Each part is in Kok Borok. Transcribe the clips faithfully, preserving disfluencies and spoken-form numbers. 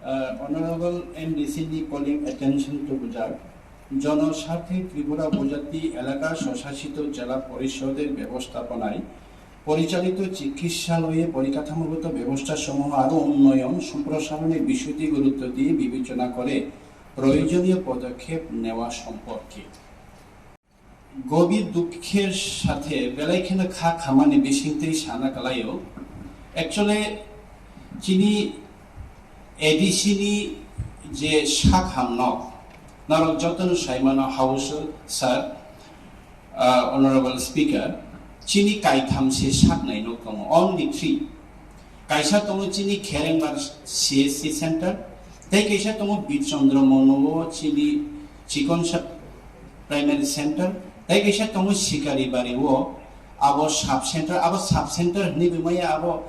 আহ, honourable MDC নি calling attention to বুজাক, জনস্বার্থে ত্রিপুরা উপজাতি এলাকা স্বশাসিত জেলা পরিষদের ব্যবস্থাপনায় পরিচালিত চিকিৎসালয়ে পরিকাঠামোগত ব্যবস্থাসমূহ আরও উন্নয়ন সম্প্রসারণের বিষয়টি গুরুত্ব দিয়ে বিবেচনা করে প্রয়োজনীয় পদক্ষেপ নেওয়া সম্পর্কে। গভীর দুঃখের সাথে বেলাইখানে খা খামানি বিশিংতেই সানা কালাইও। Actually, চিনি এডিসি নি যে সাক হামনক, নরক যতন সাইমানো হাউস স্যার, আহ, অনারেবল স্পিকার, চিনি কাইথাম সে সাক নাইনক tongo, only three. Kaisa tongo chini Kherengbar C S C center, tei kaisa tongo Bir Chandra Mono o chini Chikonsa Primary Center, tei kaisa tongo Sikaribari o abo sub center, abo sub center hinwi bumaya abo,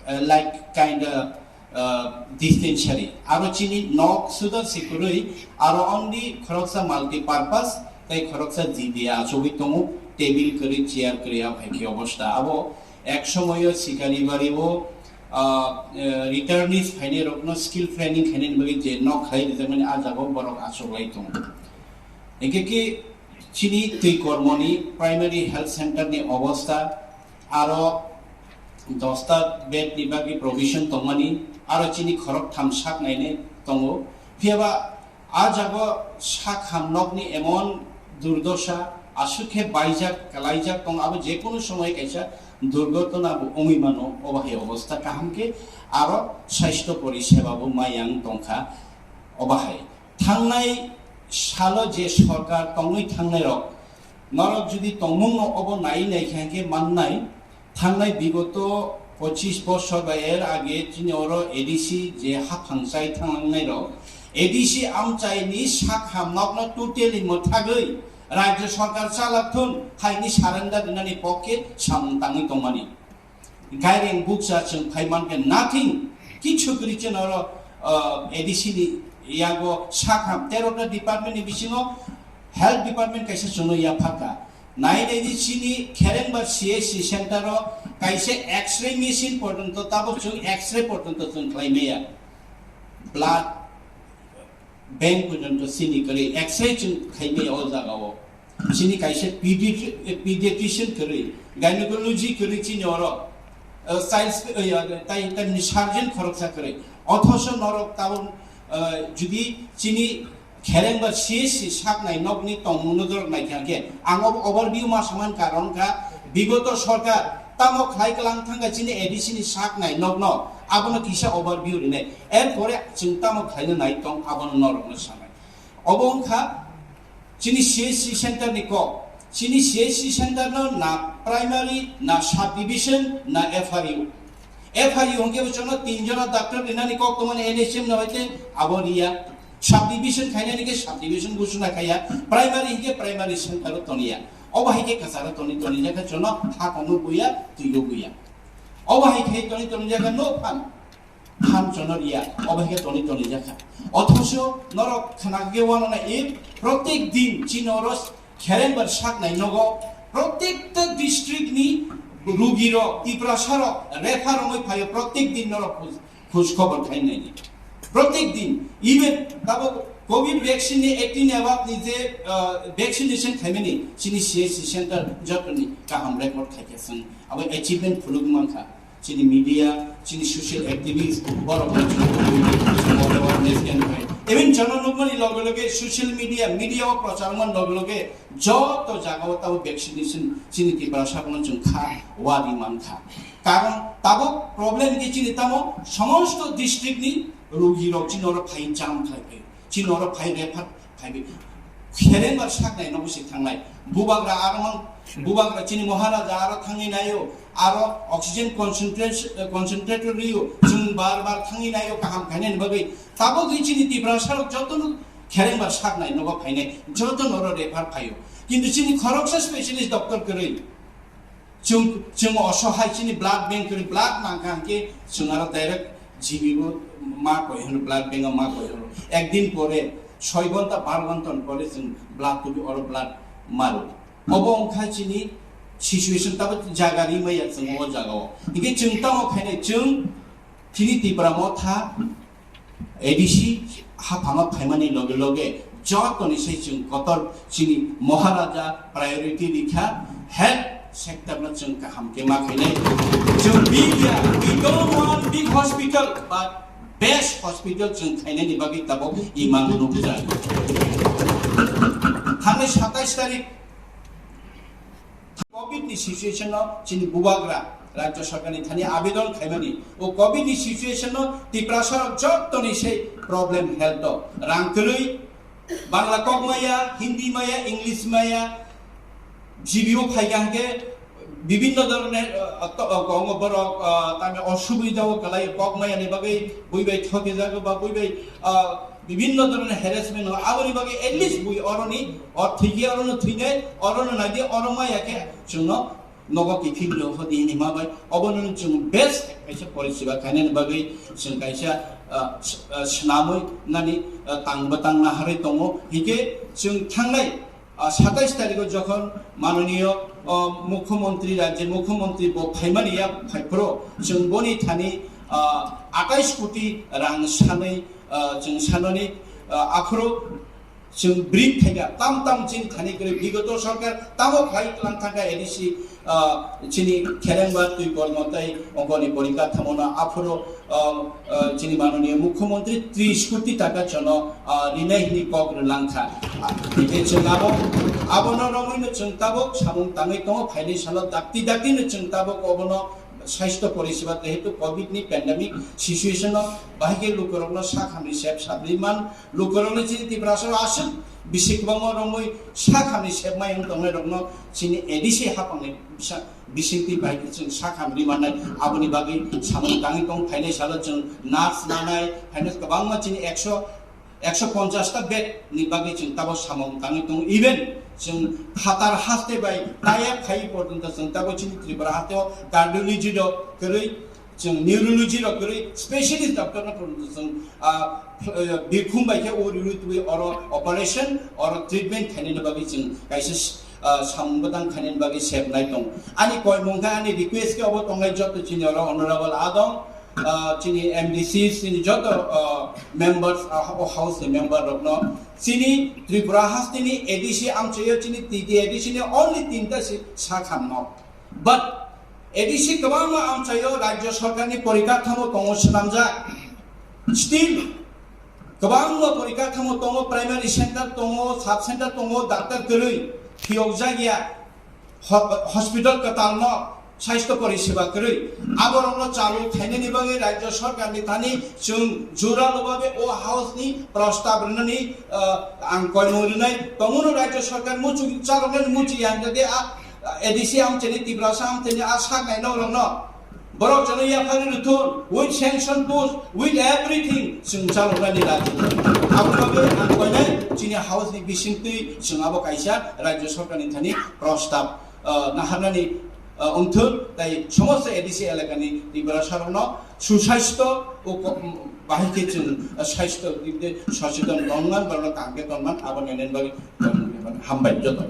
eh, like kind of, eh, dispensary. Aro chini nok suda sikurui aro only khoroksa multi purpose tei khoroksa G D A achugwi tongo, table kwrwi, chair kwrwi, abo hai khe obosta. Abo ek somoyo Sikaribari o, ah, eh, returnees phainai rokno skill training khainani bagwi je nok khlai rijakmani, ah jagao borok achuklai tongo. Hinkhe ki chini twi kormoni primary health center ni obosta aro dosta bed ni bagwi provision tongmani, aro chini khorok tham sak nainai tongo. Phiyaba a jago sak ham nokni emon durdosa, aswk khe baijak, kalaijak tong, abo jekunu somoy kaisa durgotona bo wngwi mano. Obo hai obosta kaham khe aro sasthyo poriseba bo mayang tongkha. Obo hai thangnai salo je sorkar tongwi thangnai rok, norok jodi tongmung no obo nai nai khe hwnkhe mannai, thangnai bigoto pochis bosor ba er age chini oro A D C je haphang chai thanglangnai rok, A D C amchai ni sak ham nokno totally mwthagwi rajya sorkar chalak thun haini surrender rinani pokhe samung tangwi tongmani. Gaireng bukcha chwng phai mankhe nothing, kichu kwrwi chwng oro, uh, A D C ni yago sak ham tero ta department ni bisingo health department kaisa chwngno yaphakha. Nai nai di chini Kherengbar C S C center o kaisa X-ray machine porjonto, tabuk chwng X-ray porjonto chwng khlai maya. Blood bank porjonto chini kwrwi X-ray chwng khlai maya o jaga o. Chini kaisa pedi-, pediatrician kwrwi, gynecology kwrwi chini oro, uh, child spe-, uh, ya, tai, tai ni surgeon khoroksa kwrwi. Othoso norok tabuk, uh, jodi chini Kherengbar C S C saknai nokni tongmungno dorok naikha khe, ang o overview ma saman karon kha, bigoto sorkar tamo khlai kwlang thangkha chini A D C ni saknai nokno, abono kisa overview rinai. Erpore chwng tamo khlaina nai tong, abono norokno sanai. Obo wngkha chini C S C center ni kok. Chini C S C center no na primary, na subdivision, na F R U. F R U hwnkhe bo chwngno tin jona doctor rinani kok tongmani N H M no hai tei abo riya. Subdivision khainani khe subdivision ghosona khaiya, primary hinkhe primary center o toniya. Obo hai khe kwcharo toni toni jakha chwngno ha kono buya, twigo buya. Obo hai khe toni toni jakha no phan, phan chwngno riya, obo hai khe toni toni jakha. Othocho norok khna khe wano na e, protek din chini oro Kherengbar saknai nogo, protekta district ni rugi rok, Tiprasa rok, refer wngwi phaio, protek din norok khoj khobor khai nai di. Protek din, even tabuk covid vaccine ni eighteen above ni je, ah, vaccination khaimani chini C S C center jotoni kaham record khaikha chwng abo achievement phunuk mankha. Chini media, chini social activist, borok rok chini awareness campaign. Even chwngno nukmani loge loge social media, media o prochar man loge loge joto jaga o tabuk vaccination chini Tiprasa no chwng kha wari mankha. Karon tabuk problem khe chini tamo somosto district ni rugi rok chini oro phai jam khlai phai, chini oro phai refer phai bi. Kherengbar saknai no busi thangnai. Bubagra aro mang, bubagra chini Maharaja aro thangwi naio, aro oxygen concentration, concentrator rio, chwng bar bar thangwi naio kaham khainani bagwi. Tabuk chini Tiprasa rok joto no Kherengbar saknai nogo phainai, joto no oro refer phaio. Kintu chini khoroksa specialist doctor kwrwi. Chwng, chwng osohai chini blood bank kwrwi blood nangkha hwnkhe chwng aro direct G B o ma koi hwnwi, blood bank o ma koi hwnwi. Ekdin pore, soi ghonta, bar ghonta pore chwng blood tubi oro blood maro. Obo wngkha chini situation, tabuk jaga ri maya chwng o jaga o. Hwnkhe chwng tamo khainai chwng chini Tipra Motha A D C haphangma phaimani loge loge jotoni se chwng kotor chini Maharaja priority rikha, health sector no chwng kaham khe ma khainai. Chwng big ya, we don't want big hospital, but best hospital chwng khainani bagwi tabuk imang nukjak. Thangnai satais tarik Covid ni situation no chini bubagra Rajya Sarkar ni thani abedon khaimani. O Covid ni situation no Tiprasa rok jotoni sei problem health o. Rang kwrwi, Bangla kok maya, Hindi maya, English maya, G B O phaikha hwnkhe bibinno dhoroner, uh, to-, uh, kongo borok, uh, tame osubida o kwlai kok maya ni bagwi bui bai thoke jago ba bui bai, uh, bibinno dhoroner harassment o aboni bagwi at least bui oroni or thwikhe orono thwinai orono naidi oro maya khe chwngno nogo kiphilwi rw hodi hinwi ma bai obono chwng best kaisa porisiba khainani bagwi chwng kaisa, ah, s-, ah, swnamwi nani, ah, tangbo tang naharwi tongo. Hinkhe chwng thangnai, ah, satais tarikho jokhon manoniyo, ah, mukhyamantri, rajyoni mukhyamantri bo phaimani ya phaiphuru chwng boni thani, ah, atais koti rang sanwi, ah, chwng sanani, ah, aphuru Chwng bring khaikha, tam tam chini thani kwrwi bigoto sarkar tamo khlai tlang thangkha A D C, ah, chini kherengba twi kormo tei ongkoni porikha thamono aphuru, ah, ah, chini manoniya mukhyamantri tris koti taka chwngno, ah, rinai hwnwi kok rwlang kha. Ah, tei chwng abo, abono romwino chwng tabuk samung tangwi tongo, phainai salo dakti dakti no chwng tabuk obono swaistho poriseba jehetu covid ni pandemic situation o bahai khe lukurokno sak hamni sep sabri man. Lukurokni chini Tiprasa aswk bisi kwbangma romwi sak hamni sepmai wng tongnai rokno chini A D C hapangni bisa-, bisingtwi bai chwng sak hamri mannai. Aboni bagwi samung tangwi tong phainai salo chwng nurse nanai, phainai kwbangma chini ekso, ekso ponchash ta bed ni bagwi chwng tabo samung tangwi tongo. Even chwng phatar haste bai tayab khai porjonto chwng tabo chini Tripura haste o cardiology rok kwrwi Chwng neurology rok kwrwi specialist doctor no phurwngtwi chwng, ah, ph-, eh, birkhum bai khe o riwi twi oro operation, oro treatment khainani bagwi chwng kaisa s-, ah, samung bwtang khainani bagwi sep nai tong. Ani koimung khe ani request khe obo tongnai joto chini oro honorable adong, ah, chini M D C, chini joto, ah, members, ah, o house ni member rokno chini Tripura hasteni A D C amchaio chini T T A D C ni only tinta si sakhamno. But A D C kwbangma amchaio rajya sarkarni porikathamo tongo swnamjak. Still, kwbangma porikathamo tongo, primary center tongo, sub center tongo, doctor kwrwi phiyokjak ya, ho-, hospital kwtalno, swaistho poriseba kwrwi. Aborokno chalu khainani bagwi rajya sarkarni thani chwng jora lobagwi o house ni prostab rwnani, ah, ang koimung rwnai. Tongmano rajya sarkar muchung chaloknani muchung ya hwnkhe a A D C amchaini Tiprasa amchaini a sak naina rokno. Borok chwngno yaphagwi rwthun, with sanction post, with everything, chwng chaloknani rajya. Aboni bagwi ang koinai chini house ni bisingtwi chwng abo kaisa rajya sarkarni thani prostab, ah, naharnani, ah, wngthun, tei somosto A D C elakani Tiprasa rokno susaisto o ko-, bahai khe chwng, ah, saisto dikde socheton tongman, borokno kaham khe tongman, abo nainani bagwi hambai joto.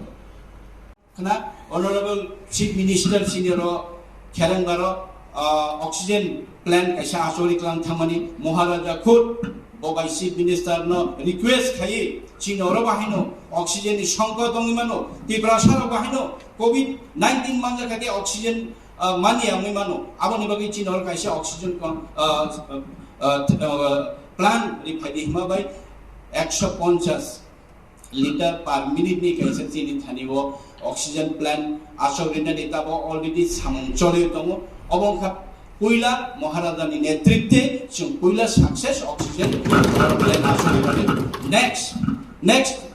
Khna Honorable Chief Minister chini oro Kherengbaro, ah, oxygen plant kaisa achori klang thangmani Maharaja khud bo bai Chief Minister no request khai chini oro bahai no oxygen ni songkot wngwi mano, Tiprasa rok bahai no covid nineteen manja kha khe oxygen, ah, mani wngwi mano, aboni bagwi chini oro kaisa oxygen plant, ah, ah, ah, plant ri phai di hima bai ekso ponchash liter per minute ni kaisa chini thani o oxygen plant achok rinani tabo already samung choli tongo. Obo wngkha puila Maharaja ni netritwe chwng puila success oxygen plant achok rinani. Next, next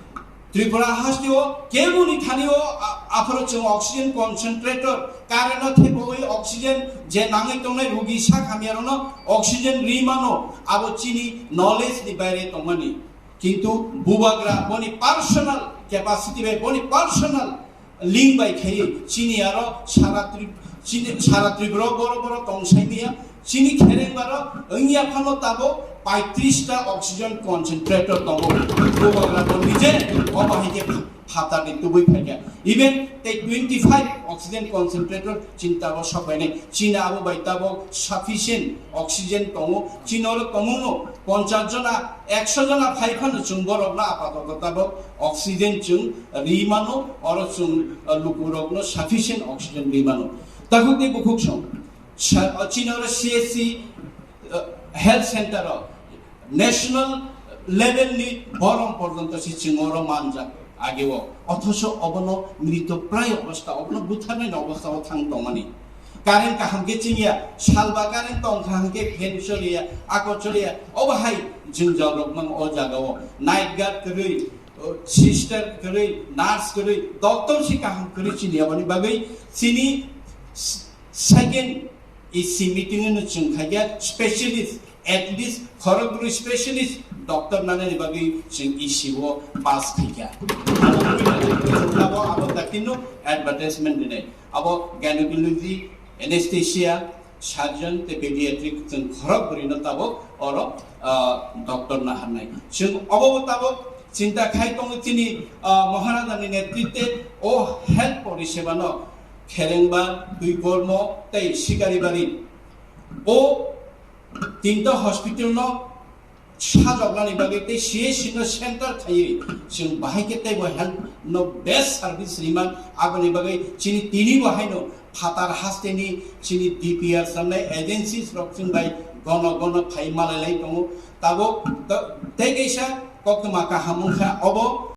Tripura haste o keboni thani o a-, aphoro chwng oxygen concentrator current o thepogwi oxygen je nangwi tongnai rugi sak hamya rokno oxygen ri mano, abo chini knowledge ni baire tongmani. Kintu bubagra boni personal capacity bai, boni personal link bai khaiwi chini aro sara Trip-, chini sara Tripura boro boro tong sai maya, chini khereng baro wngya phano tabo paitris ta oxygen concentrator tongo. Bubagra to nije obo hai khe phatar ni tubui phaikha. Even tei twenty five oxygen concentrator chini tabok sopainai. Chini abo bai tabok sufficient oxygen tongo. Chini oro tongo ponchas jona, ekso jona phai phano chwng borokno apatoto tabok oxygen chwng ri mano, oro chwng, uh, lukurokno sufficient oxygen ri mano. Takhuk tei bukhuk song. Sa-, chini oro C S C, uh, health center o national level ni borom porjonto se chwng oro manjak ageo. Othoso obono mrito pray obostha, obono butharnai obostha o thang tongmani. Current kaham khe chingya, salba current tong kaham khe fan choliya, ako choliya, obo hai jwngjal rok mang o jaga o. Night guard kwrwi, o sister kwrwi, nurse kwrwi, doctor si kaham kwrwi chini aboni bagwi chini s-, second E C meeting no chwng khaikha specialist, at least khorokbrwi specialist doctor nanani bagwi chwng E C o pass khaikha. Abo, abo dakti no advertisement dinai. Abo gynecology, anesthesia, surgeon tei pediatric chwng khorokbrwi no tabok oro, ah, doctor naharnai. Chwng obo tabok chinta khai tongo chini, ah, Maharajani netritwe o health poriseba no Kherengba, Twikormo tei Sikaribari. O tinta hospital no sajoknani bagwi tei C H C no center khaiwi chwng bahai khe teibo health no best service rimang, aboni bagwi chini tini bo haino phatar hasteni chini D P R samnai agencies rok chwng bai gono gono phai malai lai tongo. Tabok tei kaisa koktwma kaham wngkha obo.